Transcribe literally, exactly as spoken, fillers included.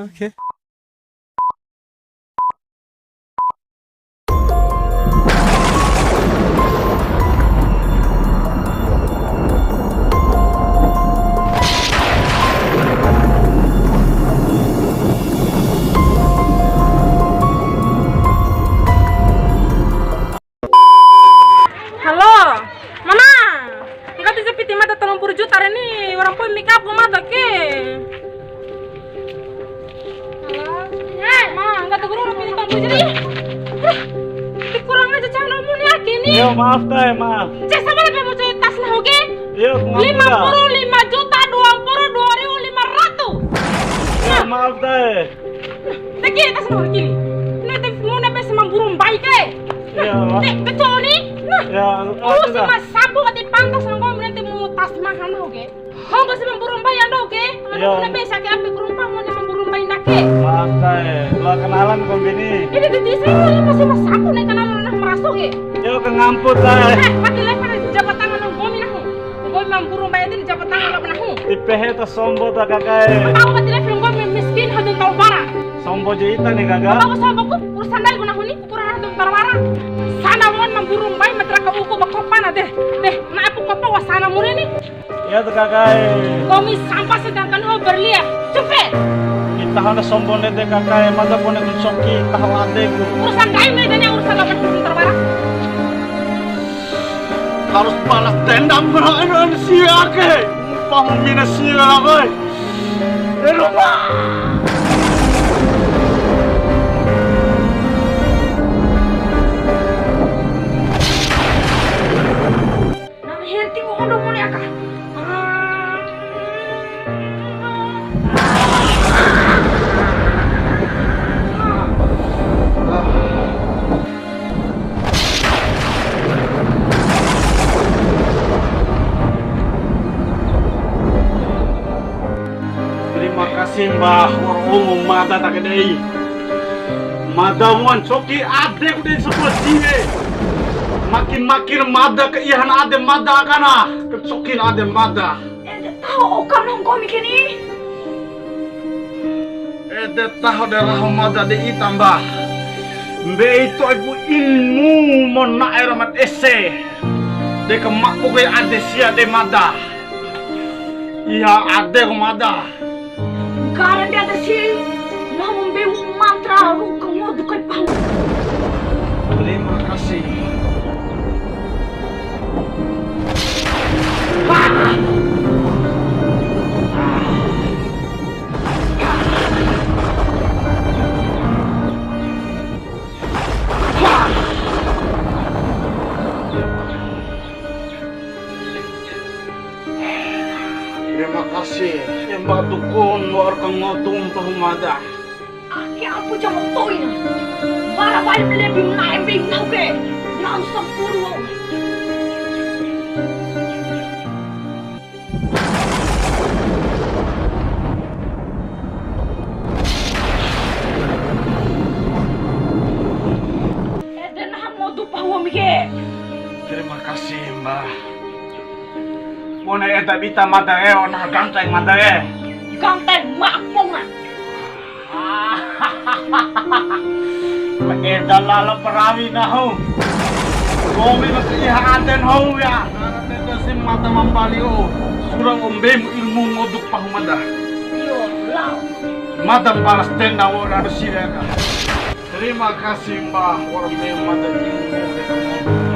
Oke. Halo, mama. Nggak bisa piti mada tolong puluh juta re ni, orang pun make up mada ke. Halo. Eh, ma, nggak tuh guru piti tolong puluh juta. Ih, kurang aja cara mu ni aki ni. Yo, maaf ta, ma. Cek sama lebih mau cuy tas nah, oke? Yo, maaf ta. Lima puluh lima juta dua puluh dua ribu lima ratus. Yo, maaf ta. Teki, tas nomor kili. Ini teh mau nepe sama burung baik, eh. Iya, Pak. Teh, betul nih. Nah. Ya, oh, si Mas Sambu ati pantas nang kau nanti mau tas mahal, oke? Kau nggak sama burung baik, anda, oke? Iya. Anu, nepe sakit apa kurung pang, mau sama burung baik, nak, eh? Maaf, saya. Dua kenalan, kombini. Ini tadi saya mau, ini masih Mas Sambu, nih, kenalan, nah, merasa, oke? Yo, ke ngamput, saya. Eh, mati lepas, jabat tangan, nang kau, nih, nah. Nggomi ma buru mbai ede ni jabat tangan labo nahu. Ti pehe ta sombo ta kakae. Apa aku mati level nggomi miskin haju tau bara. Sombo ja ita ni kaka. Apa aku sombo ku urusan ndai ku nahu ni kurang haju tau bara. Sana wa'un ma buru mbai matra ka uku ba kopa na deh. Deh, na apu kopa wa sana mure ni. Iya ta kakae. Nggomi sampah sedangkan ho berliah. Cupe. Ita hana sombo ndede kakae, mada bune ku ncoki taho adeku. Urusan ndai meda ni urusan labo nahu tau bara. Harus balas dendam kena Indonesia ke. Umpah mina sia ke. Eropa. Nang herti ko ondo mone aka. Terima kasih, Mbah, wa'ur omu mada ta ake dei. Mada wa'u ncoki adeku dei sabua siwe. Makin-makin mada kaihan ade mada akana, kancokin ade mada. Ede taho oka nongko mikir ni. Ede taho de raho mada de ita, Mbah. Mbei to'ipu ilmu mo na'e ra ma ese. De ka ma'bu kai ade sia de mada. Iha ade ku mada. Nggara de ade si, mau mbeu mantra ru'u ka ngodu kai pahu. Terima kasih. Terima kasih, Mbah Dukun, wa'ur ka ngodu pahu mada. Ake ampu jama to'i na. Bara bali lebih na embe nau ke. Yang sempuru. Ede naha modu pahuam ke. Terima kasih, Mbah. Pone eda bita mada e, ona ganteng mada e. Ganteng mapung na. Eda lalo parawi nahu. Nggomi ma iha aden hou ya. Nara tete si mada mambali o. Sura ombemu ilmu ngoduk pahu mada. Iyo, lao. Mada balas dendam wa'ur anu sira ka. Terima kasih, Mbah, wa'ur mbei mada ilmu.